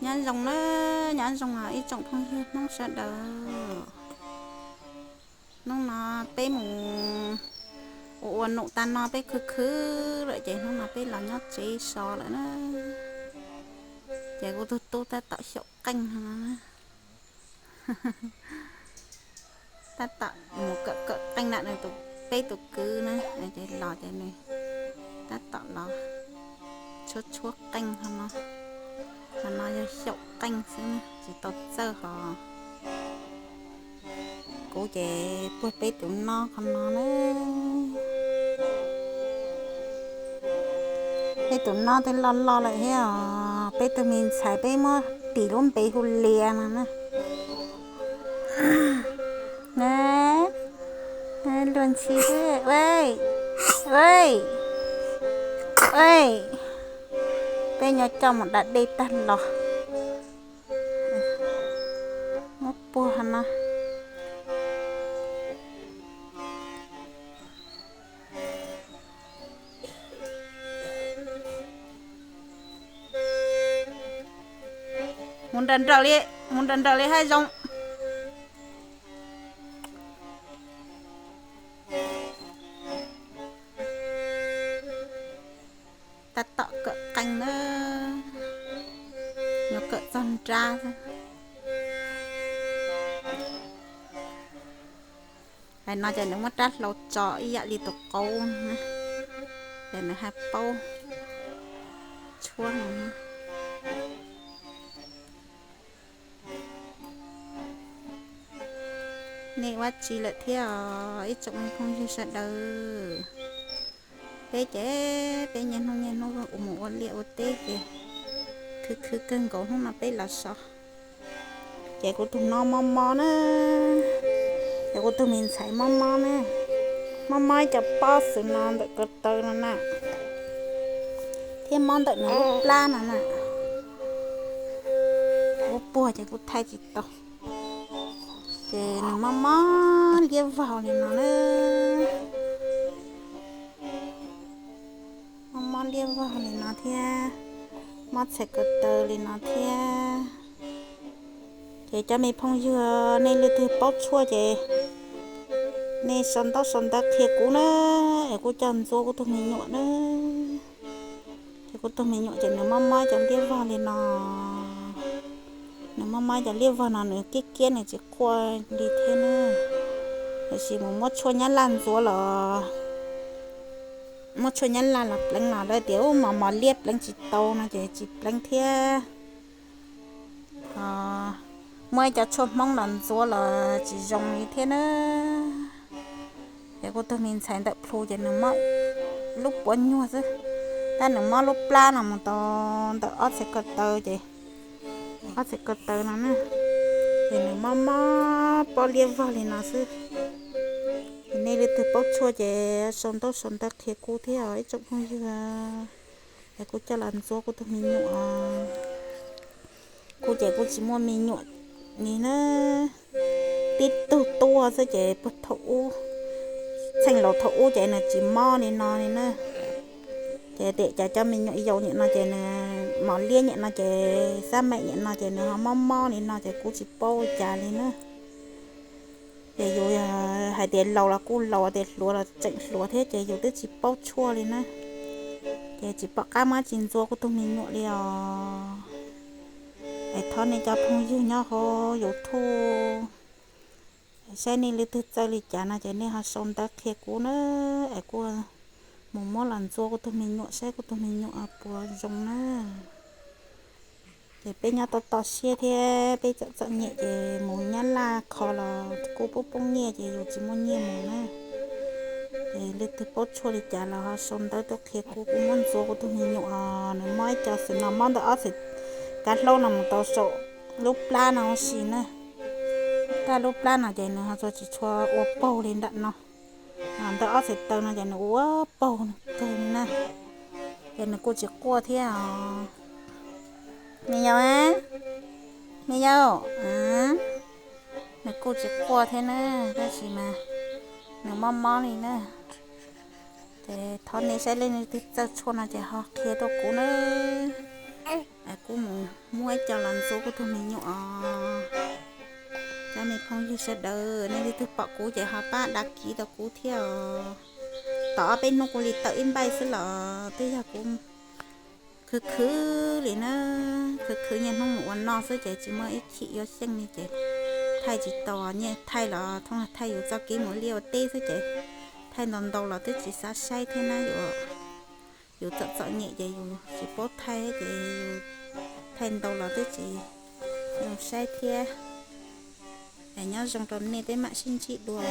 Nyob zoo na, nyob zoo os ib tsoom phooj ywg Hmoob sawv daws. Hnub no peb mus ua ua num tag no peb khwv khwv lawm ces hnub no peb los nyob tsev so lawm na. Ces kuv tus tub tab tom xyaum qeej no na. Tab tom mus kawm kawm qeej na, nws tus, peb tus kwv na, ces los ces nws tab tom los tshuab tshuab qeej ho no. Ho no yog xyaum qeej xwb na, tsis tau txawj ho. Kuv ces puag peb tus no qhov no na. Peb tus no twb loj loj lawm thiab os, peb tus me ntxhais peb muab tis lub npe hu Lias no na. Luag ntxhi, peb nyuam coj mus da dej tag los muab puag no. Mus nrawm nrawm li, mus nrawm nrawm li haj zoo. Tab tom kawm qeej na, yuav kawm txog nrab xwb. Hais no ces nws muab rab hlau tso ib yam li tus qaub, ces nws haj paub tshuab no. Nej ua tsi lawm thiab os ib tsoom phooj ywg sawv daws? Peb ces peb niaj hnub niaj hnub mus ua liaj ua teb ces khwv khwv kawg nkaus, hnub no peb los so. Ces kuv tus no mob mob na, ces kuv tus me ntxhais mob mob na, mob mob ib co pob xwb no ntawm ko taw no na, thiab mob ntawm nws lub plab no na. Kuv puag ces kuv thaij tsis tau, ces nws mob mob liab vog li no na. Mob mob liab vog li no thiab, mob txhais ko taw li no thiab. Ces cov me phooj ywg nej leej twg paub tshuaj ces nej sau ntaub sau ntawv qhia kuv na, es kuv coj ntxuav kuv tus me nyuam na. Ces kuv tus me nyuam ces nws mob mob cov liab vog li no. Nws mob mob cov liab vog no nws kiab kiab nws tsis quaj li thiab na. Tiam sis mus muab tshuaj nyab laj ntxuav los, muab tshuaj nyab laj los pleev los lawv tias ub mos mos liab pleev tsis tau no ces tsis pleev thiab. Muab ib co tshuaj Hmoob los ntxuav los tsis zoo li thiab na. Ces kuv tus me ntxhais ntawm plhu ces nws mob lub puav nyuag xwb, tab nws mob lub plab no mus tau ntawm ob txhais ko taw ces, ob txhais ko taw no na, ces nws mob mob pob liab vog li no xwb. Ces nej leej twg paub tshuaj ces sau ntaub sau ntawv qhia kuv thiab os ib tsoom phooj ywg, es kuv coj los ntxuav kuv tus me nyuam. Kuv ces kuv tsis muaj me nyuam li na, tib tug tuaj xwb ces puag thaum ub, txheej laus thaum ub ces nws tsis mob li no li na. Ces tiam cas cov me nyuam yaus nyuam no ces nws mos liab nyuam no ces xab meem nyuam no ces nws ho mob mob li no ces kuv tsis paub ua cas li na. Ces yus hais tias laus los kuj laus, tias hluas los tseem hluas thiab ces yus twb tsis paub tshuaj li na. Ces tsis pom qab muab tsis ntxuav kuv tus me nyuam li os. Es thov nej cov phooj ywg nyob hauv YouTube, saib nej leej twg txawj li cas no ces nej ho sau ntawv qhia kuv na, es kuv mus muab los ntxuav kuv tus me nyuam saib kuv tus me nyuam puas zoo na. Ces peb nyob tau toj siab thiab peb txom txom nyem ces mus nyab laj kho los kuj poob poob nyiaj ces yus tsis muaj nyiaj mus na. Ces leej twg paub tshuaj li cas los ho sau ntawv tuaj qhia kuv, kuv muab ntxuav kuv tus me nyuam. Nws mob ib co xwb no, mob ntawm ob txhais kav hlaub no mus tau saum lub plab no ua si na. Taj lub plab no ces nws ho txhua tsis tshua ua paug li nram no. Ntawm ob txhais taw no ces nws ua paug kawg li na. Ces nws kuj tsis quaj thiab os. Me yau, me yau, nws kuj tsis quaj thiab na, tab sis mas nws mob mob li na. Ces thov nej saib leej twg txawj tshuaj no ces ho qhia tuaj kuv na. Kuv mus muab ib co los ntxuav kuv tus me nyuam os. Cov me phooj ywg sawv daws, nej leej twg pom kuv ces ho pab đăng ký rau kuv thiab os. Tom ob peb hnub kuv li tawm ib npaij xwb los twb yog kuv khwv khwv li na, khwv khwv niaj hnub mus ua noj xwb ces tsis muaj ib chim yuav xyeej li ces thaij tsis tau, niaj thaij los thoob thaij yus txoj kev mus liaj ua teb xwb ces thaij ntau ntau los twb tsis xav saib thiab na. Yus txom txom nyem ces yus tsis paub thaij ces yus thaij ntau los twb tsis zoo saib thiab. Nyob zoo rau nej, peb mam sib ntsib dua.